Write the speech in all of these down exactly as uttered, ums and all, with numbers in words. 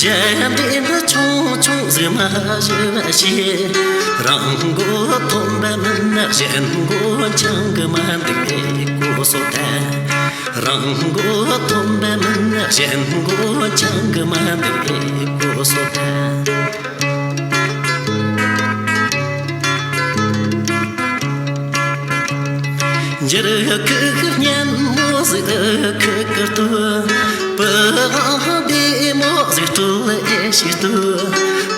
གཞན་སྡེ་འདི་ཆུང་ཆུང་ཟིག་མ་ཞུ་བ་ཞེས། རང་མགོ་ཐོན་པ་མིན་ན་གཞན་མགོ་འཆང་གི་མ་འདུག་གོ་སོ་ཐལ། རང་མགོ་ཐོན་པ་མིན་ན་གཞན་མགོ་འཆང་གི་མ་འདུག་གོ་སོ་ཐལ། འགྱུར་ཁུག་སྙན་མོ་ཟིག་ཁུག་གི་སྟོད། པི་ཝང་བདེ་མོ་ཟིག་སྤྲོད་ཨེ་ཤེས་སྟོད།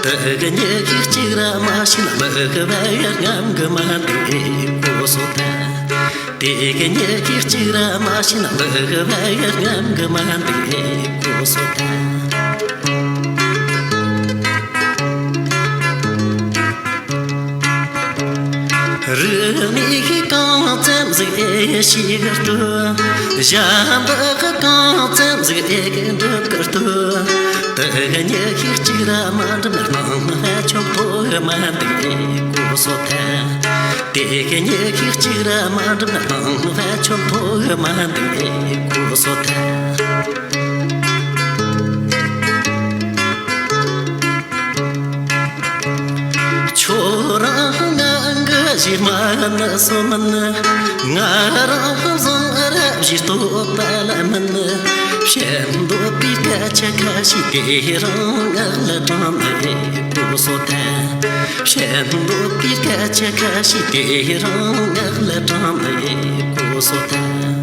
དེ་གི་ཉི་ཤུ་གཅིག་ར་མ་ཤེས་ན་མི་གི་བ་ཡར་རྔམ་གི་མ་འདུག་གོ་སོ་ཐལ། དེ་གི་ཉི་ཤུ་གཅིག་ར་མ་ཤེས་ན་མི་གི་བ་ཡར་རྔམ་གི་མ་འདུག་གོ་སོ་ཐལ། རིག་གནས་གང་ཙམ་ཟིག་ཨེ་ཤེས་གི་སྟོད། ཞབས་འདེགས་གང་ཙམ་ཟིག་ཨེ་གི་འགྲུབ་གི་སྟོད། དེ་གི་ཉི་ཤུ་གཅིག་ར་མ་འགྲུབ་ན་སྣང་བ་ཆོམ་ཐོ་གི་མ་འདུག་གོ་སོ་ཐལ། དེ་གི་ཉི་ཤུ་གཅིག་ར་མ་འགྲུབ་ན་སྣང་བ་ཆོམ་ཐོ་གི་མ་འདུག་གོ་སོ་ཐལ། ཁྱོད་རང་ང་གི་གཞས་མ་ནི་སོ་མིན། ང་རང་བཟང་རབ་གཞས་སྟོད་པ་ལ་མིན། བཤད་འདོད་པའི་སྐད་ཆ་ཁ་ཤས་དེ་རང་ངག་ལ་དྲངས་ནས་གོ་སོ་ཐལ། བཤད་འདོད་པའི་སྐད་ཆ་ཁ་ཤས་དེ་རང་ངག་ལ་དྲངས་ནས་གོ་སོ་ཐལ།